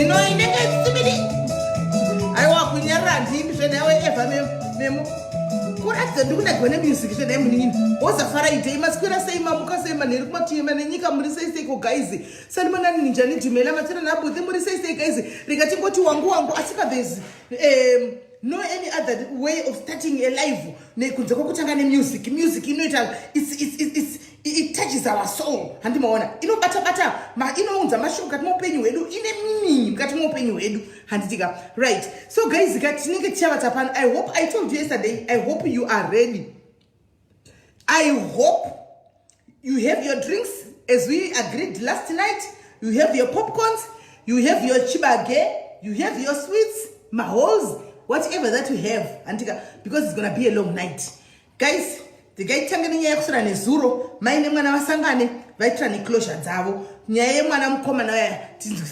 Hino inenge simidi. Aiwa kunyarara handimbi zvenhaiwe Eva memo. Kuratidza ndikunagwa nemusic zvenhai munin'ina. Wozafara itei maswera sei mamuka sei manheru kumatima nenyika muri sei seiko guys. Sanibonani ninjani Dumela matsira nabuthi muri sei sei guys. Rega tingoti wangu wangu asika there's no any other way of starting a live nekunze kwekutanga nemusic. Music inoita it's it touches our soul handimaona inobata bata ma inounza mashoko mukati meupenyu hwedu ine meaning mukati meupenyu hwedu handitika right so guys ka tinenge tichavata pano i hope i told you yesterday i hope you are ready i hope you have your drinks as we agreed last night you have your popcorns you have your chibage you have your sweets maholes whatever that you have handitika because it's gonna be a long night Guys, regai titange nenyaya yekuswera nezuro mai nemwana vasangane vaitira neclosure dzavo nyaya yemwana mukomana uya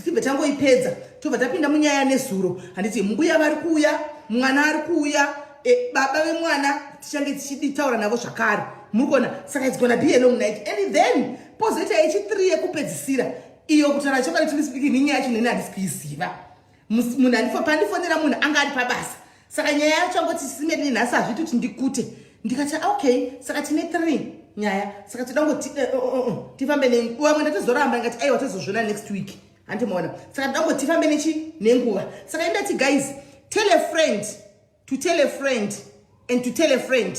tibve tangoipedza tobva tapinda munyaya nezuro handiti mbuya vari kuuya mwana ari kuuya e, baba vemwana tichange tichiditaura navo zvakare muri kuona saka its gonna be a long night and then pozoita yechi3 yekupedzisira iyo kutaura chokwadi tiri speaking inyaya yacho neni handisi kuiziva munhu andifo pandifonera munhu anga ari pabasa saka nyaya yacho angoti simeri nhasi hazviiti kuti ndikute ndikati ah, okay saka tine three nyaya saka toda ngoti eh, oh, oh, oh, tifambe nenguva vamwe ndatozoramba ndikati aiwa tozozviona next week handimaona saka toda ngoti tifambe nechi nenguva saka indati guys tell a friend to tell a friend and to tell a friend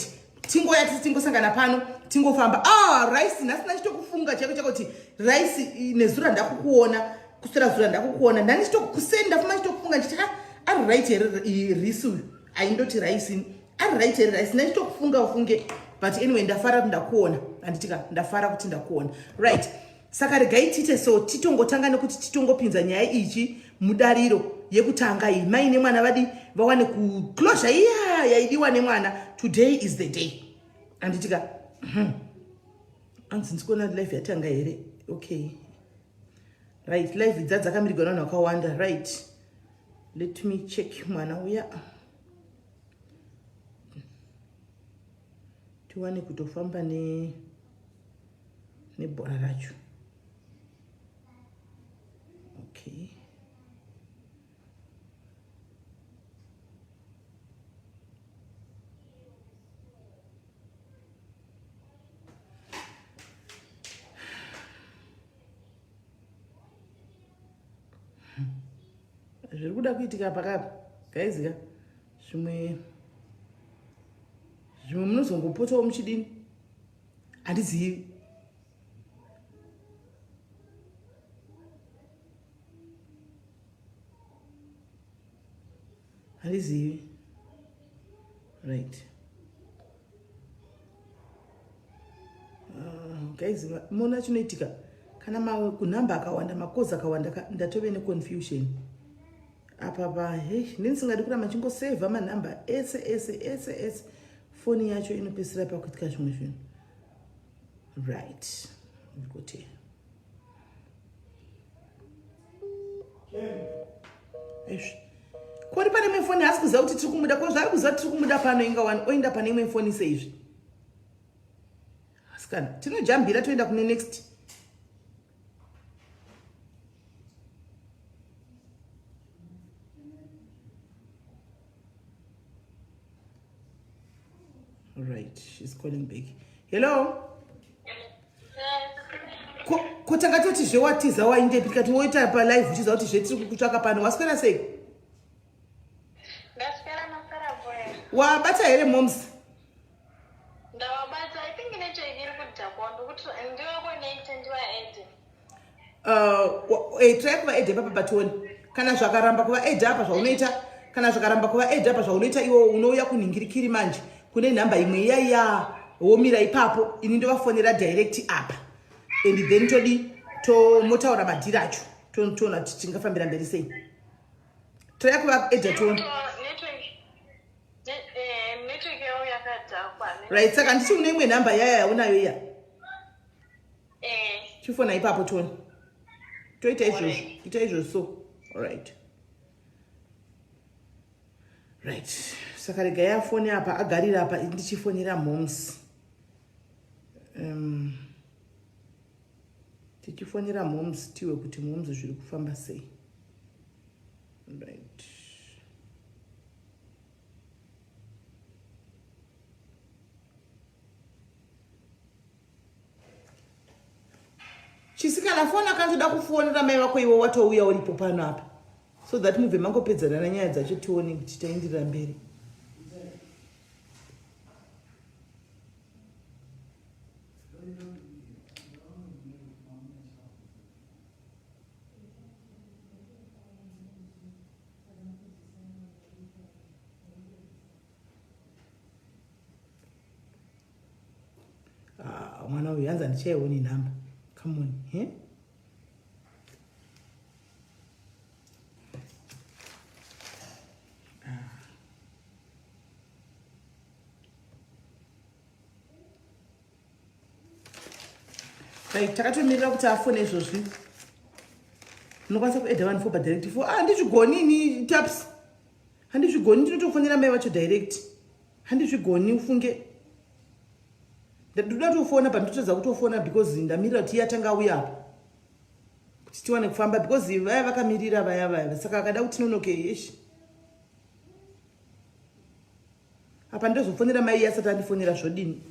tingoya tisi tingosangana pano tingofamba ah rice nhasi ndachitokufunga chaiko chako kuti rice nezura ndakukuona kuswera zura ndakukuona ndanichitokuseni ndafuma chitokufunga ndichiti ah, ari right here risi uyu aindoti rice ari right here rice ndachitokufunga ufunge but anyway ndafara kuti ndakuona handitika ndafara kuti ndakuona right Saka regai tiite so titongotanga nekuti titongopinza nyaya ichi mudariro yekutanga iyi mai nemwana vadi vawane kuclosure iya yaidiwa nemwana today is the day anditika mhm. anzi ndikuona life yatanga here okay right life idza dzakamirigwa nevanhu vakawanda right let me check mwana uya tiwane kutofamba ne nebhora racho okay zviri kuda kuitika pakapa guys ka zvimwe zvimwe munozongopotawo muchidini handizivi handizivi right uh, guys mona chinoitika kana makunhamba akawanda makozi akawanda ndatove neconfusion apa pa hei ndisingadi kuramba chingosevha manhamba ese ese ese ese foni yacho inopedzisira pakuitika zvimwe zvinhu right ndikuti izvi kori pane imwe foni haasi kuziva kuti tiri kumuda ko zvaari kuziva tiri kumuda pano inga wani oenda pane imwe foni seizvi asikana tinojambira toenda kune next Right, she's calling back. Hello? Ko tanga toti zve watiza waindepi tikati woita pa live uchiziva kuti zve tiri kukutsvaka pano waswera sei? Ndaswera maswera boy. Wabata here moms? Ndawabata, I think network iri kudhakwa ndokuti ndiwa connect ndiwa add. Uh, eh, try kuva add papa patione. Kana zvakaramba kuva add apa zvaunoita, kana zvakaramba kuva add apa zvaunoita iwo unouya kunhingirikiri manje kune nhamba imwe iya iya womira ipapo ini ndovafonera direct apa and then todi tomotaura madhiri acho toona kuti tingafambira mberi sei. Try kuva add tione. Right saka nditi une imwe nhamba yaya yaunayo iya eh. chifona ipapo tione toita izvozvo ita izvozvo so alright right saka regai afone apa agarira apa ndichifonera moms um, tichifonera moms tiwe kuti moms zviri kufamba sei. Right. Chisikana fona kantoda kufonera mai vako iwe watouya uripo pano apa so that mubve mangopedzana nanyaya dzacho tione kuti taenderera mberi. Ah, mwana uyu hanzi handichaioni nhamba come on he ah. Right, takatomirira kuti afone izvozvi unokwanisa kuedha vanhu for padirect fo ah handizvigoni ini taps handizvigoni ndinotofonera mai vacho direct handizvigoni ufunge ndoda tofona but ndotadza kutofona because ndamirira kuti iye atanga auya apa kuti tiwane kufamba because vaya vakamirira vaya vaya saka akada kuti tinonoke yeshi apa ndozofonera mai asati andifonera zvodini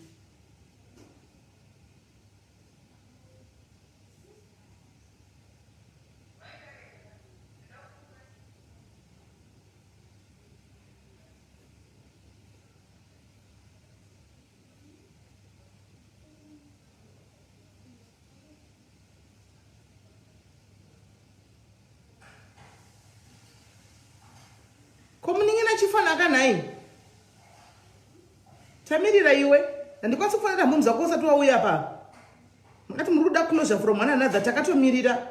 Ko munin'ina chifanaka nhai? Tamirira iwe. Handikwanisi kufonera mhomz wako usati wauya pa. Makati muri kuda closure from one another takatomirira.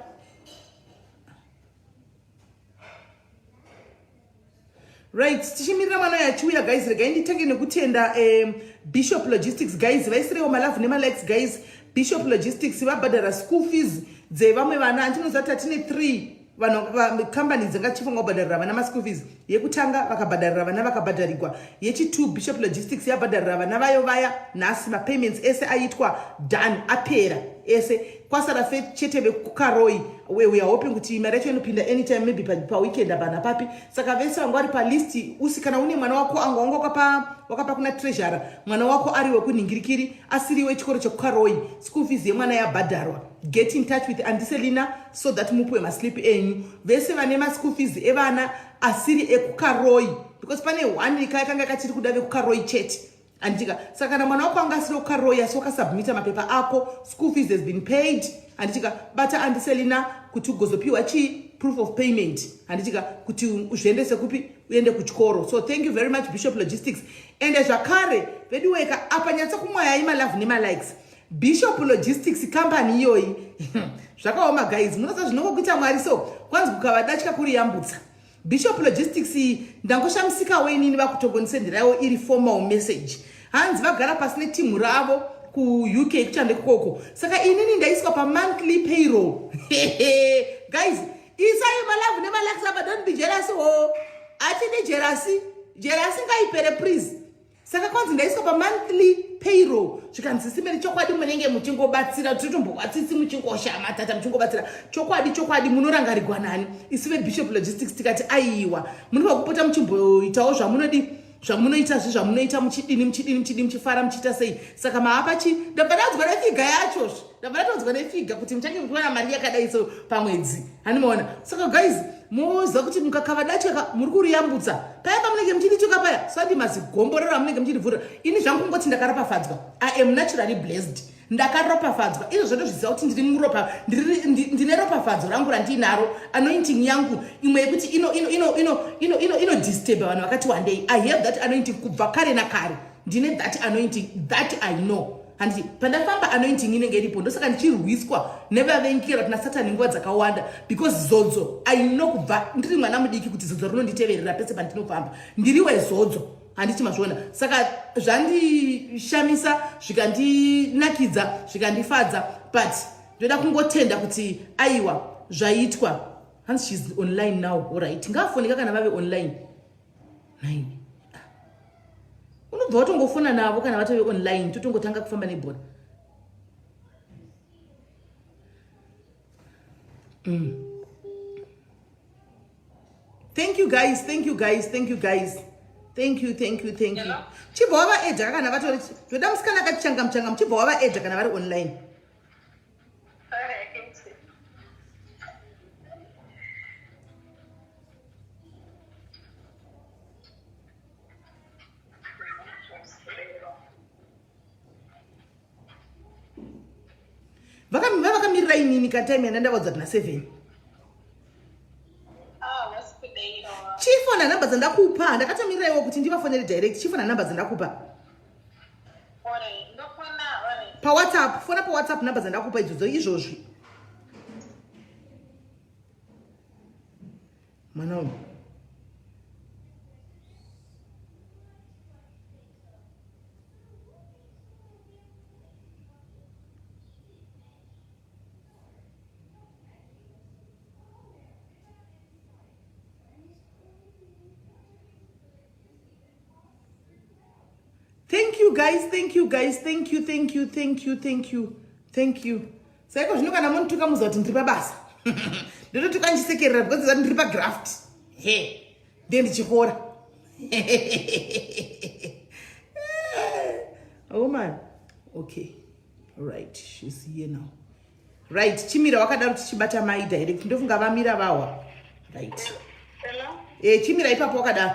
Right, tichimirira mwana uyu achiuya guys, regai nditenge nekutenda um, Bishop Logistics guys, vaisirewo malove nemalikes guys. Bishop Logistics vabhadhara school fees dzevamwe vana, andinoziva kuti tatine 3 vanhu company dzanga chifunga kubhadharira vana maschool fees. Yekutanga vakabhadharira vana vakabhadharigwa, yechi2 Bishop Logistics yabhadharira vana vayo vaya nhasi, mapayments ese aitwa done apera ese, kwasara fe chete vekukaroi. We are hoping kuti mari yacho inopinda anytime, maybe paweekend pa apa napapi. Saka vese vanga vari palist usi, kana une mwana wako anga wanga wakapa wakapa kuna treasurer, mwana wako ari wekunhingirikiri asiri wechikoro chekukaroi, school fees yemwana yabhadharwa, get in touch with Andiselina so that mupiwe maslip enyu. Vese vane maschool fees evana asiri ekukaroi, because pane one kaya kanga kachiri kuda vekukaroi chete, handitika? Saka kana mwana wako anga asiri wekukaroi asi wakasubmita mapepa ako, school fees has been paid, handitika? Bata Andiselina kuti ugozopiwa chii, proof of payment, handitika? Kuti uzviendese kupi, uende kuchikoro. So thank you very much, Bishop Logistics. Ende zvakare veduweka apa nyatsa kumwayai malove nemalikes. Bishop Logistics company iyoyi zvakaoma guys, munoziva zvinongokuita Mwari so, kwanzi kukavadatya kuri yambutsa. Bishop Logistics iyi ndangoshamisikawo inini, vakutogonisenderawo iri formal message, hanzi vagara pasi netimu ravo kuUK kuchande kukoko, saka inini ndaiswa pamonthly payroll. Guys, isai malove nemalikes apa, don't be jealous ho, hatidi jealousy, jealousy ngaipere please. Saka kwanzi ndaiswa pamonthly payroll, zvikanzi simeri chokwadi munenge muchingobatsira, tinotombovatsitsi muchingoshama tata muchingobatsira, chokwadi chokwadi munorangarigwa nani? Isu veBishop Logistics tikati aiwa, munofa kupota muchimboitawo zvamunodi zvamunoita zvi zvamunoita, muchidini muchidini muchidini, muchifara muchiita sei. Saka maapa chi ndabva ndanzwa nefiga yacho, ndabva ndatonzwa nefiga kuti muchange muchiwana mari yakadai so pamwedzi, handimaona? Saka guys, moziva kuti mukakava datya muri kuriyambutsa paya pamunenge muchindituka paya, sandi mazigomborero amunenge muchindivhurira. Ini zvangu kungoti ndakaropafadzwa, I am naturally blessed, ndakaropafadzwa. Izvo zvotozviziva kuti ndiri muropa, ndine ropafadzo rangu randiinaro, anointing yangu imwe yekuti inodisturba vanhu vakati wandei. I have that anointing kubva kare nakare, ndine that anointing that I know, handiti? Pandafamba anointing inenge iripo, ndosaka ndichirwiswa nevavengi kana nasatani nguva dzakawanda, because zodzo I know kubva ndiri mwana mudiki kuti zodzo rinonditeverera pese pandinofamba, ndiri wezodzo, handiti mazviona? Saka zvandishamisa, zvikandinakidza, zvikandifadza, but ndoda kungotenda kuti aiwa zvaitwa. Hanzi she's online now. Alright, ngafoneka kana vave online. Nine unobva watongofona navo kana vatove online, totongotanga kufamba nebhora. Thank you guys, thank you guys, thank you guys. Thank you, thank you, thank you. Chibva wava edha kana vatori zvoda musikana akati changam changam chibva wava edha kana vari online. Vakamirira inini ka time yandandavaudza kuti na7. Ah, Chifona number dzandakupa ndakatomirira iwo kuti ndivafonere direct. Chifona number dzandakupa. PaWhatsApp, fona paWhatsApp number dzandakupa idzodzo izvozvi. Mwana uyu. Thank you guys, thank you guys, thank you, thank you, thank you, thank you, thank you. Saiko zvino kana munituka muziva kuti ndiri pabasa. Ndototuka ndichisekerera because zati ndiri pagraft. He. Ndiye ndichikora. Oh man. Okay. Right, she's here now. Right, chimira wakadaro tichibata mai direct. Ndofunga vamira vawa. Right. Hello? Eh, chimira ipapo wakadaro.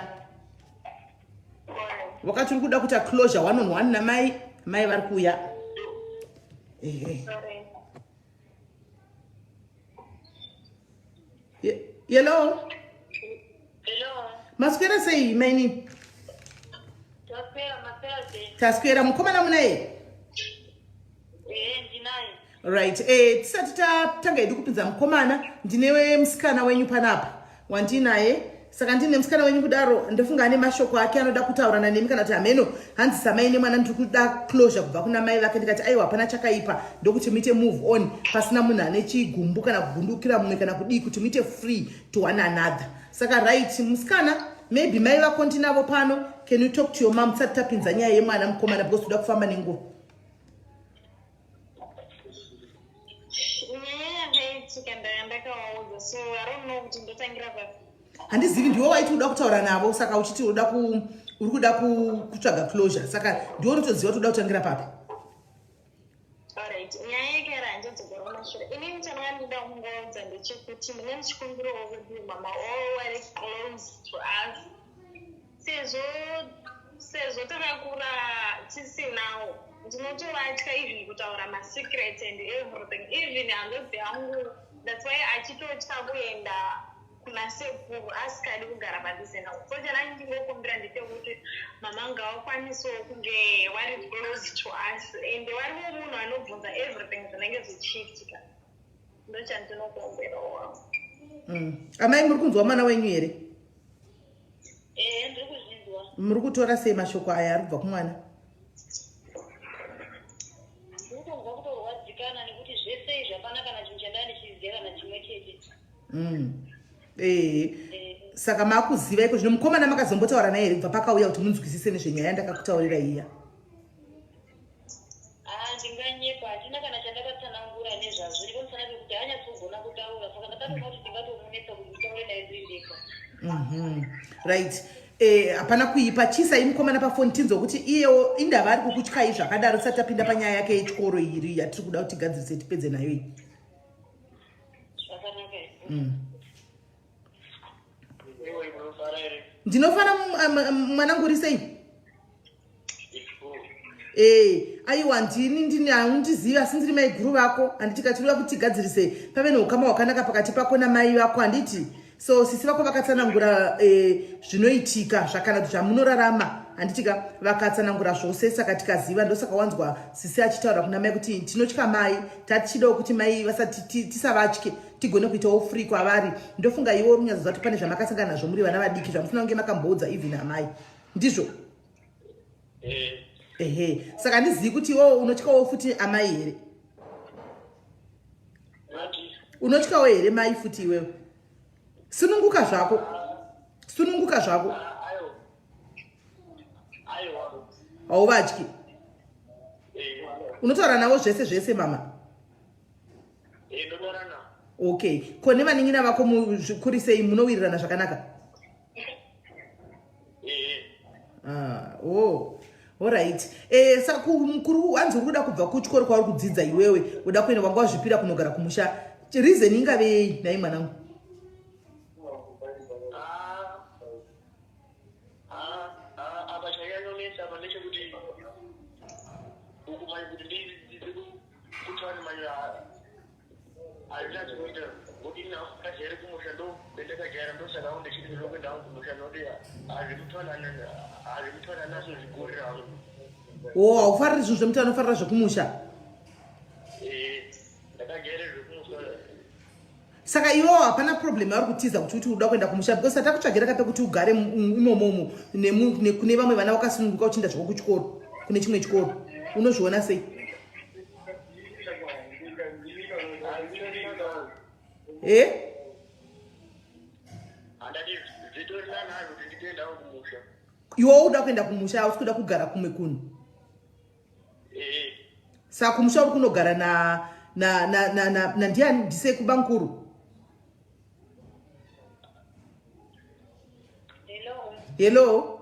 Wakati uri kuda kuita closure one on one namai, mai vari kuuya. Ehe. Hello. Hello. Maswera sei maini? Taswera, maswera sei? Taswera mukomana munaye? Eh, ndinaye. Right. Eh, tisati tatanga hedu kupinza mukomana, ndine musikana wenyu panapa wandinaye. Saka ndine musikana wenyu kudaro, ndofunga ane mashoko ake anoda kutaurana nemi kana kuti hameno hanzi samai nemwana ndiri kuda closure kubva kuna mai vake. Ndikati aiwa hapana chakaipa, ndokuti muite move on pasina munhu ane chigumbu kana kugundukira mumwe kana kudii, kuti muite free to one another. Saka right musikana, maybe mai vako ndinavo pano, can you talk to your mom tisati tapinza nyaya yemwana mukomana because toda kufamba nenguva. Handizivi, ndiwe waiti uda kutaura navo saka uchiti uda ku uri kuda kutsvaga closure, saka ndiwe unotoziva kuti uda kutangira papi. Alright, nyaya yekera handidzokera kumashure. Inini chandanga ndinoda kungoudza ndechekuti ndine ndichikumbirawo kuti mama all very close to us sezvo takakura tisinawo, ndinotovatya even kutaura masecrets and everything, even hanzvadzi yangu. That's why achitotya kuenda kuna sekuru, asikadi kugara padhuze navo. So chandanga ndingokumbira ndechekuti mama ngavakwanisewo kunge vari close to us and variwo munhu anobvunza everything zvinenge zvichiitika. Ndochandinokumbirawo. Amai, muri kunzwa mwana wenyu here? Eh, ndiri kuzvinzwa. Muri kutora sei mashoko aya ari kubva kumwana? Ndiri kutorwadzikana nekuti zvese izvi hapana kana chinhu chandaa ndichiziva kana chimwe chete. Eh, saka makuziva iko zvino mukomana makazombotaura naye here kubva pakauya kuti munzwisise nezvenyaya yandakakutaurira iya? Ah, ndinganyepa, handina kana chandakatsanangura nezvazvo nepamusana pekuti haanyatsogona kutaura, saka ndakatoona kuti ndingatomunetsa kuti nditaure naye ndiri ndega. Right, eh, hapana kuipa. Chiisai mukomana pafoni tinzwe kuti iyewo indava ari kukutyai zvakadaro tisati tapinda panyaya yake yechikoro iri yatiri kuda kuti tigadzirise tipedze nayo iyi. Zvakanaka izvo. Iwe unofara here? Ndinofara mwanangu, uri sei? Ifu. Eh, aiwa ndini ndini haundizivi asi ndiri mai guru vako handiti? Katiuya kuti tigadzirise pave neukama hwakanaka pakati pako namai vako handiti? So sisi vako vakatsanangura zvinoitika zvakana kuti zvamunorarama handitika? Vakatsanangura zvose saka tikaziva. Ndosaka wanzwa sisi achitaura kuna mai kuti tinotya mai, tatichidawo kuti mai vasati tisavatye tigone kuitawo free kwavari. Ndofunga iwe uri kunyatsoziva kuti pane zvamakasangana nazvo muri vana vadiki zvamusina kunge makamboudza even amai, ndizvo? Eh, Ehe, saka handizivi kuti iwewo unotyawo futi amai here? Mati. Unotyawo here mai futi iwewe? Sununguka zvako, sununguka zvako. Ayo. Ayo. Hauvatyi? Eh, Unotaura navo zvese zvese mama? Eh, ndotaura navo. Okay, ko nevanin'ina vako muzvikurisei, munowirirana zvakanaka? Ah, oh. Alright. Eh, saka mukuru hanzi uri kuda kubva kuchikoro kwauri kudzidza iwewe uda kuenda wanga wazvipira kunogara kumusha. Reason ingave yei nhai mwanangu? Ah, ah, ah, apa chanyanyonetsa apa ndechekuti uku manje kuti ndidzidze kutwani manje Hazvina zvinoita ngokuti ini hangu ndakajaira kumusha ndo kwendakajaira ndosaka hangu ndichiti ndoda kuenda hangu kumusha nokuti hazvimutwana naso zvigurira hangu. O haufariri zvinhu zvemutano unofarira zvekumusha? Eh, ndakajaira zvekumusha. Saka iwewo hapana problem yauri kutiza kuti uti uda kuenda kumusha because takutsvagira ka pekuti ugare imomomo kune vamwe vana wakasununguka uchienda zvako kuchikoro kune chimwe chikoro unozviona sei? Eh? Iwe uda kuenda kumusha hausi kuda kugara kumwe kunhu. Eh. Saka kumusha uri kunogara na na na na na, na ndiani ndisekuba nkuru? Hello. Hello.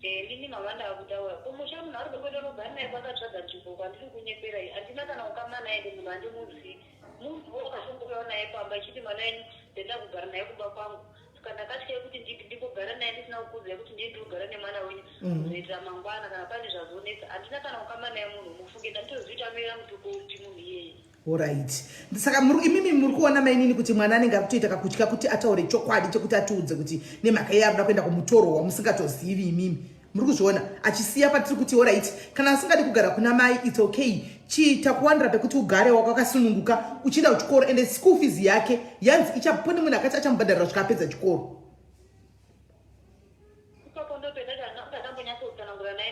Eh, ndini mama ndakutaura kumusha munhu ari kuenda unogara naye kwakatsvaga nzvimbo kwandiri kunyepera iyi handina kana ukama naye ndi munhu handimuzivi munhu wakazongouyawo naye pamba achiti mwana wenyu ndenda kugara naye kumba kwangu saka ndakatya kuti ndingogara naye ndisina kukuudzai kuti ndiye ndiri kugara nemwana wenyu mm. kuzoitira mangwana kana pane zvazonetsa handina kana ukama naye munhu mufunge ndanditozivi kuti anoera mutuko upi munhu iyeye Horait. Saka muri imimi muri kuona mainini kuti mwana anenge akutoita kakutya kuti ataure chokwadi chekuti atiudze kuti nemhaka iye arikuda kuenda kumutoro wamusingatozivi imimi. Muri kuzviona achisiya patiri kuti horait kana asingadi kugara kuna mai it's okay. Chiita kuwandira pekuti ugare wakasununguka uchienda kuchikoro ende school fees yake yanzi ichapone munhu akati achamubhadharira kusvika apedza chikoro. Ipapo ndopendakambonyatsotsanangura naye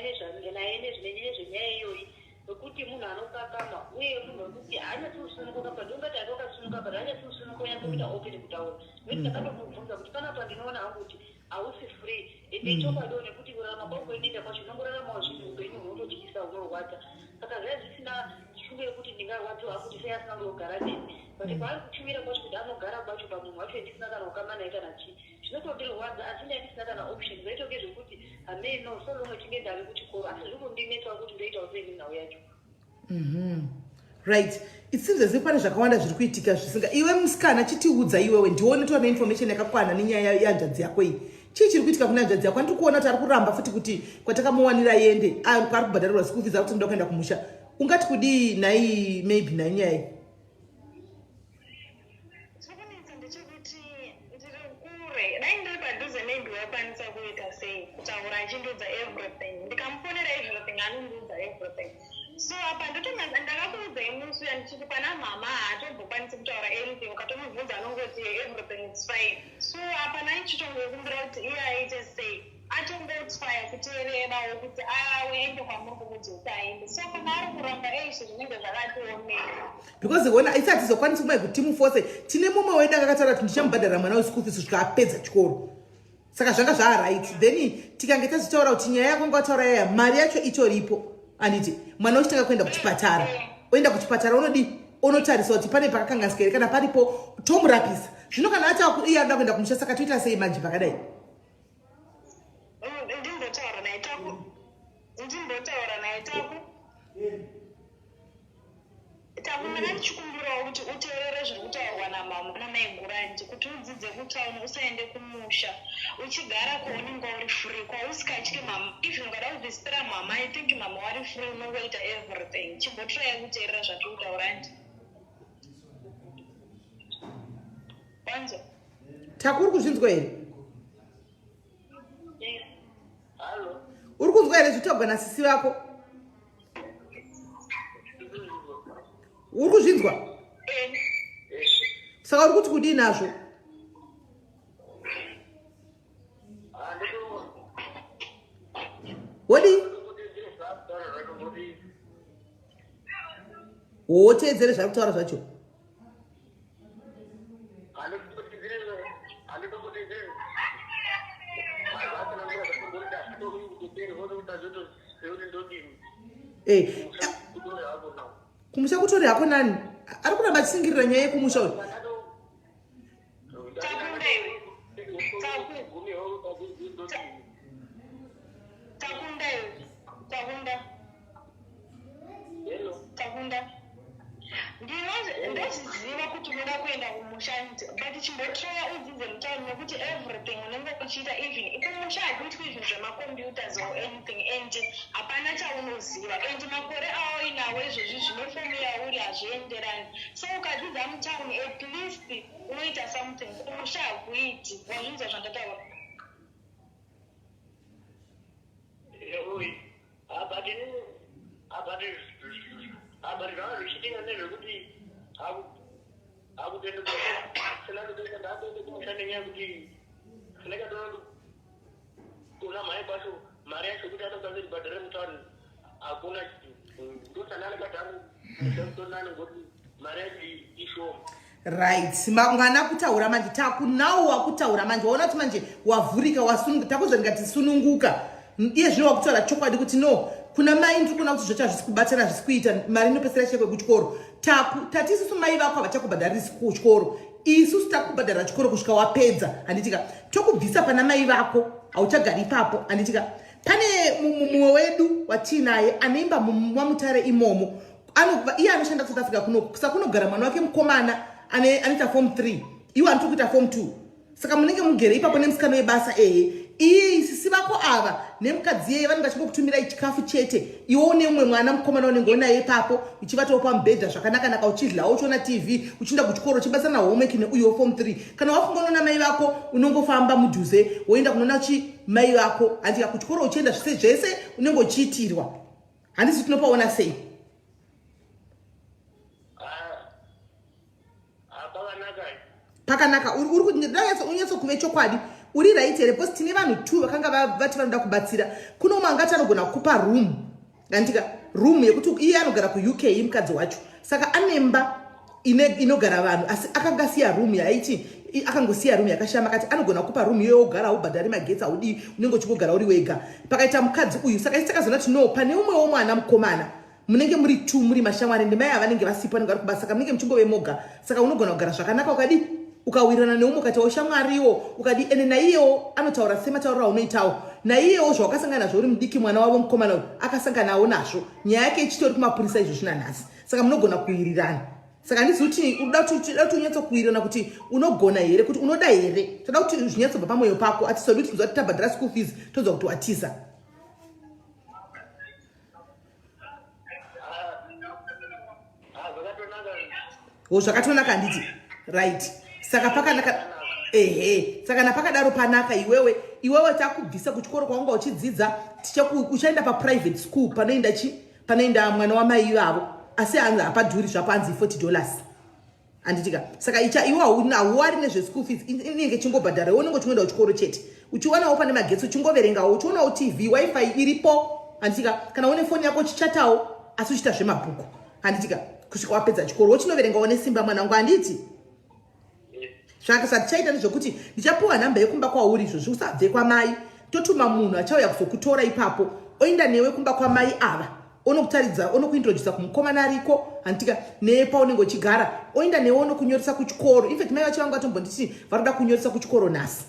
naye nezvenyaya iyoyi wekuti munhu anokakama uye munhu wekuti haanyatsi kusununguka but ungati ati wakasununguka but haanyatsi kusununguka unyatso kuita open kutaura nekuti ndakatomubvunza kuti panapa ndinoona hangu kuti hausi free ende mm. chokwadiwo nekuti kurarama kwangu inoita kwacho unongoraramawo zvinhu upenyu hunototyisa hunorwadza saka zvaiva zvisina shungu yekuti ndingarwadziwa hangu kuti sei asina kugara neni but mm. kwaari kutumira kwacho kuti anogara kwacho pamunhu wacho ndisina kana ukama naye kana chii Zvinotondirwadza asi ndanga ndisina kana option zvaitoge zvekuti hameno so long echinge ndave kuchikoro asi zviri kundinetsawo kuti ndoitawo sei nenhau yacho. Mm -hmm. Right. It seems as if pane zvakawanda zviri kuitika zvisinga iwe musikana chitiudza iwewe ndione toona information yakakwana nenyaya yehanzvadzi yako iyi chii chiri kuitika kune hanzvadzi yako andiri kuona kuti ari kuramba futi kuti kwatakamuwanira yende ari kubhadharirwa school fees ari kuti ndoda kuenda kumusha ungati kudii nhai maybe nhai nyaya iyi Chirikunetsa ndechekuti ndiri kure dai ndiri padhuze maybe waikwanisa kuita sei kutaura achindiudza everything ndikamufonera everything anondiudza everything so apa ndotonatsa ndakakuudzai musi uya ndichiti pana mhama haatombokwanisi kutaura anything ukatomubvunza anongoti everything is fine so apa naichitongokumbira kuti iye aite sei Atongotraya kuteererawo kuti aende kwamuri kumudzosa aende so kana ari kuramba eish zvinenge zvakatiomera because wona isi hatizokwanisi kumai kuti timufose tine mumwe wedu akakataura kuti ndichamubhadharira mwana weschool fees kusvika apedza chikoro saka zvanga zvaaright then tikange tazvitaura kuti nyaya yako ngataura yaya mari yacho itoripo anditi mwana uchitanga kuenda kuchipatara oenda kuchipatara unodii onotarisa kuti pane pakakanganisika here kana paripo tomurapisa zvino kana ati iye anoda kuenda kumusha saka toita sei manje pakadai Ndimbotaura naye Taku. Ndimbotaura naye Taku. Taku ndanga ndichikumbirawo kuti uteerere zviri kutaurwa namama namai Guranji kuti udzidze kutown usaende kumusha uchigara kwaunenge uri free kwausikatyi mama even ukada kuvhizitira mama I think mama wari free unongoita everything chimbotraya kuteerera zvatiri kutaura ndi wanzwa Taku uri kuzvinzwa here? Uri kunzwa here zvitaurwa nasisi vako? Uri kuzvinzwa? Saka uri kuti kudii nazvo? Wodii? Woteedzere zvari kutaura zvacho. Eh, kumusha kutori hako nani ari kuramba achisingirira nyaya yekumusha uyu udzidze mutauni nekuti everything unenge uchiita even kumusha hakuitwi zvinhu zvemacomputers or anything and hapana chaunoziva and makore aoinawo izvozvi zvinofomu yauri hazvienderani so ukadzidza mutauni at least unoita something kumusha hakuiti wazvinzwa zvandataura But zvichiitika ndezvekuti akutoende ndakuende kumusha nenyaya yekuti ndakatoona kuna mhai kwacho mari yacho kuti atokwanisa kubhadhara mutauni hakuna ndosanani bhadharu mutonani ngokuti mari yacho ishoma. Right, mwana kutaura manje takunawo wakutaura manje waona kuti manje wavhurika wasununguka takuza ndikati sununguka iye zvino wakutaura chokwadi kuti no kuna mai ndiri kuona kuti zvacho hazvisi kubatana hazvisi kuita mari inopesera chekwe kuchikoro taku tati isusu mai vako havachakubhadharisi kuchikoro isusu takubhadhara chikoro kusvika wapedza handitika tokubvisa pana mai vako hauchagari ipapo handitika pane mumwe wedu watiinaye anoimba mumamutare imomo iye anoshanda kusouth africa kuno saka kunogara mwana wake mukomana anoita form 3 iwo anotiri kuita form 2 saka munenge mugere ipapo nemusikana webasa ehe iye sisi vako ava nemukadzi yeye vanenge vachingokutumirai chikafu chete iwe une umwe mwana mukomana unenge unaye ipapo uchivatawo pamubhedha zvakanakanaka uchidlawo uchiona tv uchienda kuchikoro uchibatsirana homework neuyo form 3 kana wafunga unoona mai vako unongofamba mudhuze woenda kunoona chi mai vako handika kuchikoro uchienda zvese zvese unenge uchiitirwa handisi tinopaona sei pakanaka uri unyatso kuve chokwadi uri right here because tine vanhu two vakanga vati vanoda kubatsira kune umwe angati anogona kupa room andika room yekuti iye anogara kuuk mukadzi wacho saka anemba inogara vanhu asi akanga asiya room yaaiti akangosiya room yakashama akati anogona kupa room iyoyo wogara haubhadhari magetsi haudii unenge uchingogara uri wega pakaita mukadzi uyu saka isi takazoona kuti no pane umwewo mwana mukomana munenge muri two muri mashamwari ndimai avanenge vasipo vanenge vari kubasa saka munenge muchingove moga saka unogona kugara zvakanaka ukadii ukawirirana neumwe ukaitawo shamwariwo ukadii ende naiyewo anotaura sematauriro aunoitawo naiyewo zvawakasangana nazvo uri mudiki mwana wavo mukomana uyu akasanganawo nazvo nyaya yake ichitori kumapurisa izvo zvinanhasi saka munogona kuwirirana saka handizivi kuti unoda kuti unyatsokuwirirana kuti unogona here kuti unoda here toda kuti zvinyatsobva pamwoyo pako atisodi kuti tinzwa kuti tabhadhara school fees tonzwa kuti watiza o zvakatonaka handiti right saka pakanaka ehe saka napakadaro panaka iwewe iwewe takubvisa kuchikoro kwaunga uchidzidza uchaenda paprivate school panoenda chi panoenda mwana wamai ivavo asi hanzi hapadhuri zvapo hanzi 40 dollars handitika saka icha iwe hauwari nezveschool fees inenge ichingobhadhara iwe unenge uchingoenda kuchikoro chete uchiwanawo pane magetsi uchingoverengawo uchionawo tv wifi iripo handitika kana une foni yako uchichatawo asi uchiita zvemabhuku handitika kusvika wapedza chikoro wochinoverengawo nesimba mwanangu handiti zvaka zvatichaita ndezvekuti ndichapiwa nhamba yekumba kwauri izvozvi usabve kwamai totuma munhu achauya kuzokutora ipapo oenda newe kumba kwamai ava onokutaridza onokuintrodusa kumukomana ariko handitika neye paunenge uchigara oenda newe onokunyoresa kuchikoro infact mai vacho vangu vatombonditi varikuda kunyoresa kuchikoro nhasi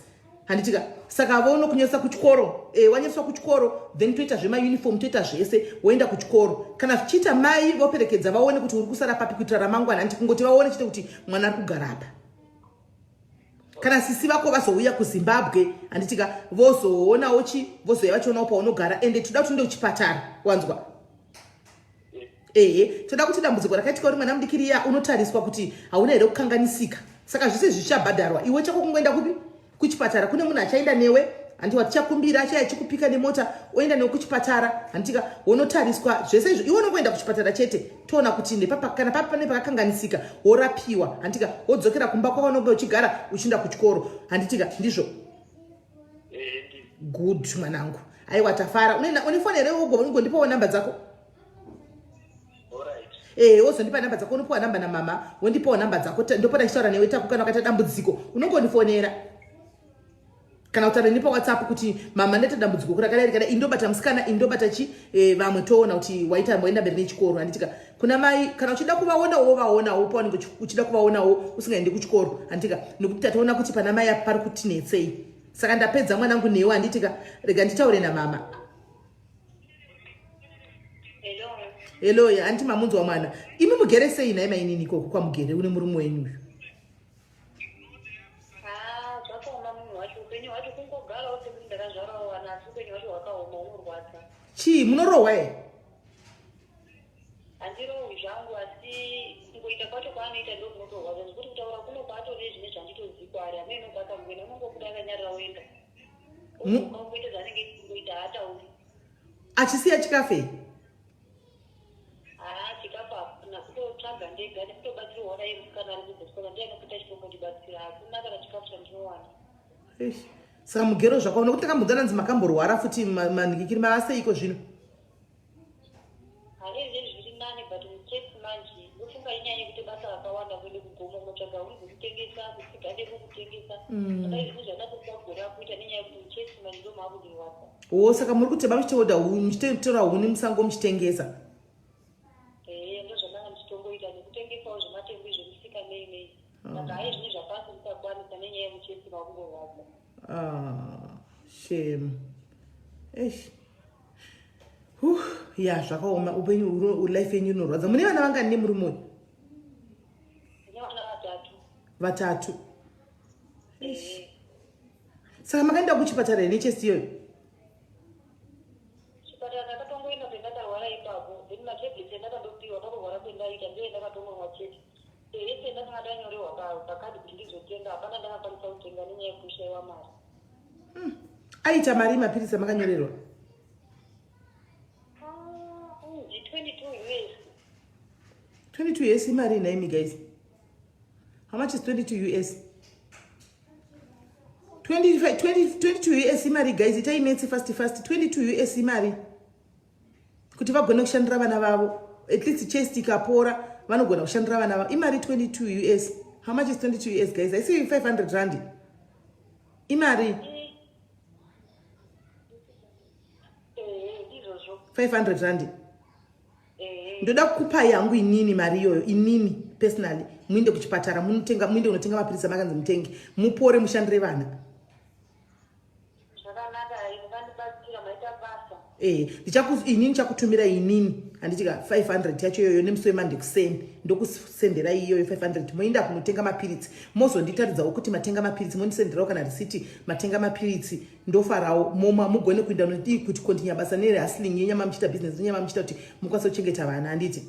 handitika saka vonokunyoresa kuchikoro e, wanyoreswa kuchikoro then toita zvemauniform toita zvese woenda kuchikoro kana zvichiita mai voperekedza vaone kuti uri kusara papi kuitira ramangwana handiti kungoti vaone chete kuti mwana ari kugara apa kana sisi vako vazouya kuzimbabwe handitika vozoonawo chi vozouya vachionawo paunogara ende toda kuti unde kuchipatara wanzwa ehe toda kuti dambudziko rakaitika uri mwana mudiki riya unotariswa kuti hauna here kukanganisika saka zvese zvichabhadharwa iwe chako kungoenda kupi kuchipatara kune munhu achaenda newe hanti watichakumbira achaya achikupika nemota oenda newe kuchipatara handitika wonotariswa zvese izvo iwe unongoenda kuchipatara chete toona kuti ndepapa kana papi pane pakakanganisika worapiwa handitika wodzokera kumba kwaunonge uchigara uchienda kuchikoro handitika ndizvo good mwanangu aiwa tafara une foni here ugondipawo namba dzako Eh, wozondipa namba dzako unopiwa namba namama wondipawo namba dzako ndopota ndichitaura newe taku kana ukaita dambudziko unongondifonera kana kutaura neni pawhatsapp kuti mama ndaita dambudziko kurakadai rikadai indobata musikana indobata chi eh, vamwe toona kuti waita waenda mberi nechikoro handitika kuna mai kana uchida kuvaonawo wovaonawo paunenge uchida kuvaonawo usingaendi kuchikoro handitika nekuti tatoona kuti pana mai apa pari kutinetsei saka ndapedza mwanangu newe handitika rega nditaure namama hello ya anti mamunzwa mwana imi mugere sei nhai mainini ikoko kwamugere une murume wenyu uyu ah, Upenyu hwacho kungogarawo sekuti ndakazvarawo vana asi upenyu hwacho hwakaoma hunorwadza. Chii munorohwa here? Handirohwi zvangu asi kungoita kwacho kwaanoita ndokunotorwadza nekuti kutaura kuno kwaatove zvine zvanditozivi kwaari hameno kwaakamboenda unongobuda akanyarara oenda odzoka ongoita zvaanenge achingoita haatauri. Achisiya chikafu here? Haa chikafu hakuna kutotsvaga ndega nekutobatsirwa naye musikana ari kuBotswana ndiye anopota achitombondibatsira hakuna kana chikafu chandinowana. Eish. Saka mugero zvakaona kuti takambonzana nzi makamborwara futi manhikikiri maaseiko zvino? Haa izvezvi zviri nani but muchurch manje ndofunga inyaya yekuti basa rakawanda kuende kugomo kunotsvaga huni dzekutengesa kutsiga deko kutengesa saka izvi zvandatotya kugore akuita nenyaya yekuti muchurch manje ndomaakundirwadza. Wo saka muri kutema muchitoda huni muchitotora huni musango muchitengesa? Ehe ndozvandanga ndichitongoita nekutengesawo zvematengu izvo misika nei nei. Saka hayi zvine zvapasi ndisakwanisa nenyaya yemuchesi vakungorwadza. Ah, shame. Eish. Huh, ya zvakaoma upenyu life yenyu inorwadza. Mune vana vangani nemurume uyu? Ndine vana vatatu. Vatatu. Eish. Saka makaenda kuchipatara here nechest iyoyo? Chipatara ndakatongoenda pendakarwara ipapo then matablets endakandopiwa pakurwara kwendaita ndiyo endakatongonwa chete. Ese ndakanga ndanyorerwa pakadhi kuti ndizotenga hapana ndakakwanisa kutenga nenyaya yekushaiwa mari. Aita mari mapiritsi amakanyorerwa? Ah, 22 US. 22 US imari nhaimi guys? How much is 22 US? 25, 20, 22 US imari guys, itai metsi fast fast. 22 US imari kuti vagone kushandira vana vavo, at least chest ikapora vanogona kushandira vana vavo. Imari 22 US. How much is 22 US guys? I see 500 rand. Imari 500 rand. Ndoda kukupai yangu inini mari iyoyo inini personally, muinde kuchipatara munotenga, muinde kunotenga mapiritsi amakanzi mutenge, mupore mushandire vana. Eh, inini chakutumira inini handiti ka 500 yacho iyoyo nemusi wemande kuseni ndokusendera iyoyo 500 moenda kunotenga mapiritsi mozonditaridzawo kuti matenga mapiritsi mondisenderawo kana risiti matenga mapiritsi ndofarawo moma mugone kuenda nodii kuti kontinya basa nerehustling yenyama muchiita business yenyama muchiita kuti mukwanise kuchengeta vana handiti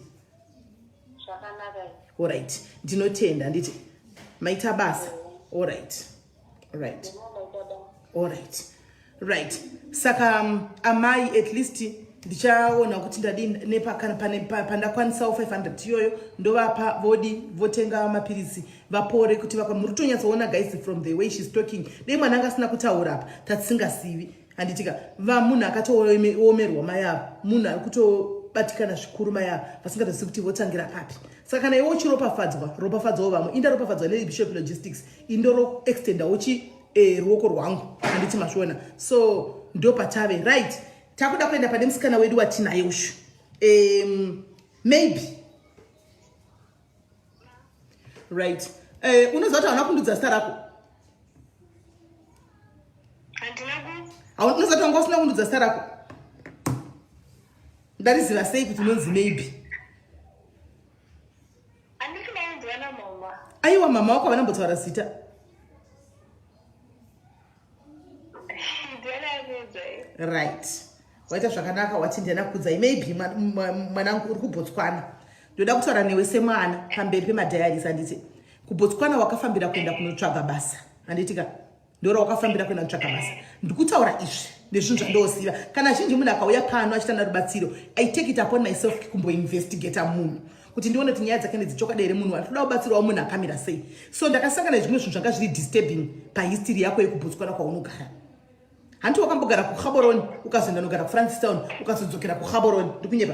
Alright, ndinotenda handiti maita basa. Alright, alright, alright, right. Saka amai at least ndichaona kuti ndadii pandakwanisawo 500 iyoyo ndovapa vodi votenga mapiritsi vapore kuti vaka muri kutonyatsoona guys from the way she's talking dei mwana anga asina kutaura apa tatisingasivi handitika va munhu akatoomerwa mai ava munhu ari kutobatikana zvikuru mai ava vasingatozivi kuti votangira papi. Saka kana iwe uchiropafadzwa ropafadzawo vamwe. Indaropafadzwa nebishop logistics indoro extendawo chi ruoko rwangu handiti mazviona. So ndopatave right. Takuda kuenda pane musikana wedu watinaye ushu. Maybe right. Unoziva kuti hauna kundudza zita rako? Unoziva kuti wanga usina kundudza zita rako? Ndariziva sei kuti unonzi maybe? Aiwa mama wako havana mbotaura zita. Right. Waita zvakanaka wati ndiana kudzai. Maybe mwanangu uri kuBotswana. Ndoda kutaura newe semwana pamberi pemadiaries handiti. KuBotswana wakafambira kuenda kunotsvaga basa. Handiti ka? Ndora wakafambira kuenda kunotsvaga basa. Ndikutaura izvi nezvinhu zvandoziva. Kana zhinji munhu akauya pano achitanda rubatsiro, I take it upon myself kumboinvestigata munhu kuti ndione kuti nyaya dzake ndedzichokwadi here, munhu ari kuda kubatsirawo munhu akamira sei. So ndakasangana nezvimwe zvinhu zvanga zviri disturbing pahistory yako yekuBotswana kwaunogara. Hanti wakambogara kuGaborone ukazoenda nogara kuFrancistown ukazodzokera kuGaborone, ndikunyepa?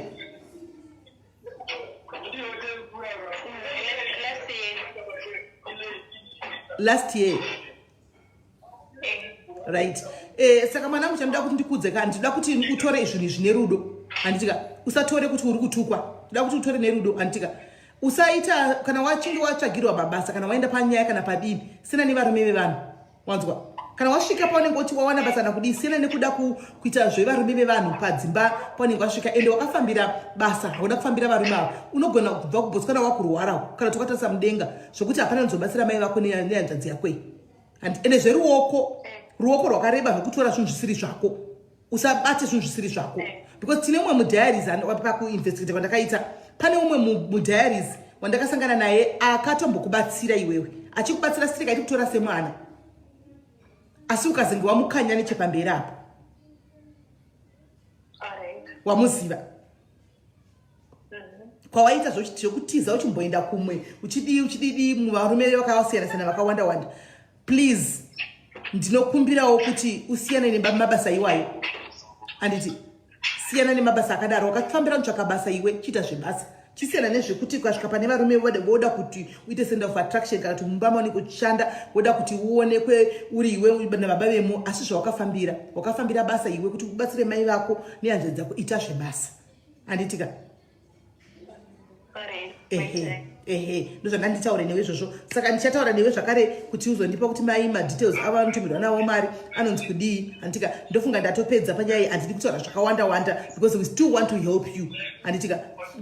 Last year. Right. Saka mwanangu chandoda kuti ndikudze ka, ndinoda kuti utore zvinhu izvi nerudo. Handitika usatore kuti uri kutukwa. Ndoda kuti utore nerudo handitika. Usaita kana wachinge watsvagirwa mabasa kana waenda panyaya kana padini, sina nevarume vevanhu. Wanzwa? Kana wasvika paunenge uti wawana basa na kudii, siyana nekuda kuita zvevarume vevanhu padzimba paunenge wasvika. Ende wakafambira basa, hauna kufambira varume ava. Unogona kubva kuBotswana wakurwara kana kuti wakatarisa mudenga zvokuti hapana anozobatsira mai vako nehanzvadzi yako iyi. Ende zveruoko. Ruoko rwakareba rwekutora zvinhu zvisiri zvako. Usabate zvinhu zvisiri zvako, because tine umwe mudiaries pakuinvestigate kwandakaita, pane umwe mudiaries wandakasangana naye akatombokubatsira iwewe, achikubatsira sirika aiti kutora semwana, asi ukazenge wamukanya nechepamberi apo. Wamuziva kwawaita zvekutiza uchimboenda kumwe, uchidii, uchididi, varume vakasiyana siyana vakawanda wanda. Please, ndinokumbirawo kuti usiyane nemabasa iwayo, handiti? Siyana nemabasa akadaro. Wakafambira kutsvaka basa iwe, chiita zvebasa, chisiyana nezvekuti ukasvika pane varume voda kuti uite center of attraction, kana kuti mumba maunenge uchishanda voda kuti uonekwe uri iwe nababa vemo. Asi zvawakafambira, wakafambira basa iwe, kuti ubatsire mai vako nehanzvadzi dzako. Ita zvebasa, handitika? Ehe, ndozvandanditaure newe izvozvo. Saka ndichataura newe zvakare kuti uzondipa kuti mai madetails avo anotumirwa navo mari anonzi kudii, handitika? Ndofunga ndatopedza panyaya iyi. Handidi kutaura zvakawanda wanda because we still want to help you, handitika?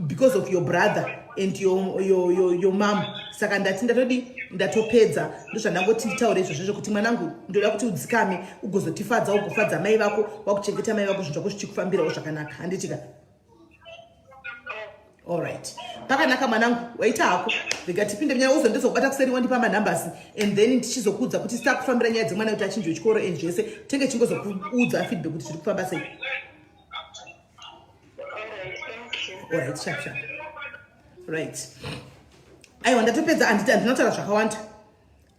Because of your brother and your mom. Saka ndati ndatodi ndatopedza. Ndozvandangoti nditaure izvozvo kuti mwanangu, ndoda kuti udzikame, ugozotifadza, ugofadza mai vako, wakuchengeta mai vako, zvinhu zvako zvichikufambirawo zvakanaka, handitika? Allright, pakanaka mwanangu, waita hako. Rega tipinde munyaya. Uzondezokubata kuseri, wandipa manumbers and then tichizokuudza kuti sitakufambira nyaya dzemwana kuti achinjwe chikoro and zvese. Tenge chingozokuudza feedback kuti zviri kufamba sei. Allright, sharp sharp. Right, aiwa, ndatopedza. Handiti handina kutaura zvakawanda,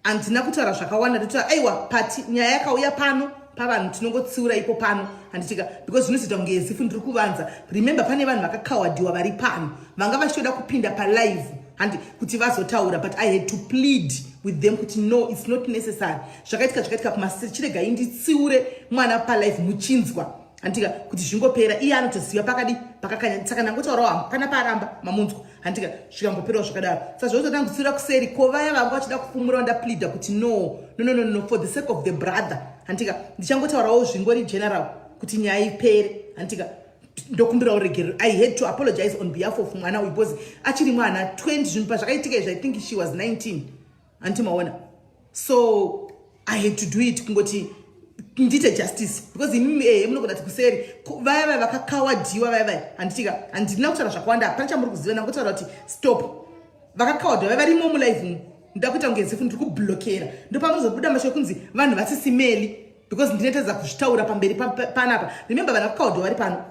handina kutaura zvakawanda. Ndotaura, aiwa, pati nyaya yakauya pano pavanhu, tinongotsiura ipo pano, handitika? Because zvinozoita kunge zifu ndiri kuvanza. Remember, pane vanhu vakakawadhiwa vari pano vanga vachitoda kupinda palive, handi, kuti vazotaura, but I had to plead with them kuti no, it's not necessary. Zvakaitika zvakaitika kumasiri, chiregai nditsiure mwana palive muchinzwa, handitika, kuti zvingopera. Iye anotoziva pakadi pakakanya. Saka ndangotaurawo hapana paramba mamunzwa, handitika? Zvikangoperawo zvakadaro. Saka zvozotanga kutsiura kuseri ko vaya vanga vachida kupfumura, ndapleada kuti no, no, no, no, no, for the sake of the brother, handitika? Ndichangotaurawo zvingori general kuti nyaya ipere, handitika? Ndokumbirawo regerero. I had to apologize on behalf of mwana uyu because achiri mwana 20. Zvinhu pazvakaitika izvi, I think she was 19, handiti maona? So I had to do it kungoti ndiite justice because imimi, ehe, munogona kuti kuseri vaya vaya vakakawadhiwa vaya vaya, handitika? Handina kutaura zvakawanda, hapana chamuri kuziva. Ndangotaura kuti stop. Vakakawadhiwa vaya varimo mulive umu, ndoda kuita kunge zifu ndiri kublokera. Ndopamunozobuda masho ekunzi vanhu vasisimeli because ndinetedza kuzvitaura pamberi panapa. Remember, vanhu vakakawadhiwa vari pano,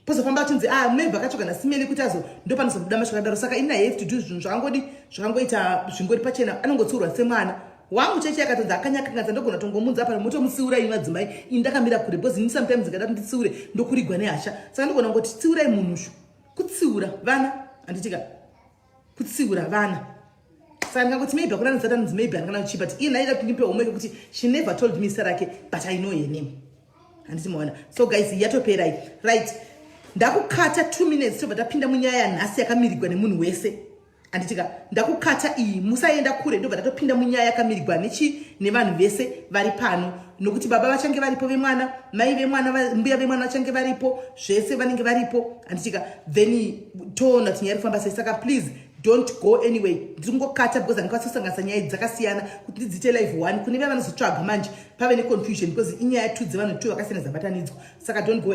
pozofamba achinzi, ah, maybe akatsvaga nasimeli kuti azo. Ndo panozobuda masho akadaro. Saka ini I have to do zvinhu zvakangodi zvakangoita zvingori pachena. Anongotsiurwa semwana wangu cheche akatonzi akanyakanganza, ndogona tongomunza pano, motomutsiura ini madzimai. Ini ndakamira kure because ini sometimes ndingada kuti nditsiure, ndokurigwa nehasha. Saka ndogona kungoti tsiurai munhushu, kutsiura vana, handitika? Kutsiura vana. Saka ndingangoti maybe hakuna nozati anonzi maybe angana kuchi, but iye ndaida kuti ndipe homework kuti she never told me zita rake, but I know her name, handiti maona? So guys, yatoperai. Right, ndakukata 2 minutes, tobva tapinda munyaya yanhasi yakamirigwa nemunhu wese, handitika? Ndakukata iyi, musaenda kure. Ndobva tatopinda munyaya yakamirigwa nechi nevanhu vese vari pano, nokuti baba vachange varipo vemwana, mai vemwana, mbuya vemwana vachange varipo, zvese vanenge varipo, handitika? Then toona kuti nyaya iri kufamba sei. Saka please don't go anyway. Ndiri kungokata because handikwanisi kusanganisa nyaya dzakasiyana kuti ndidziite live one. Kune vaya vanozotsvaga manje pave neconfusion because inyaya two dzevanhu two vakasiyana dzabatanidzwa. Saka don't go.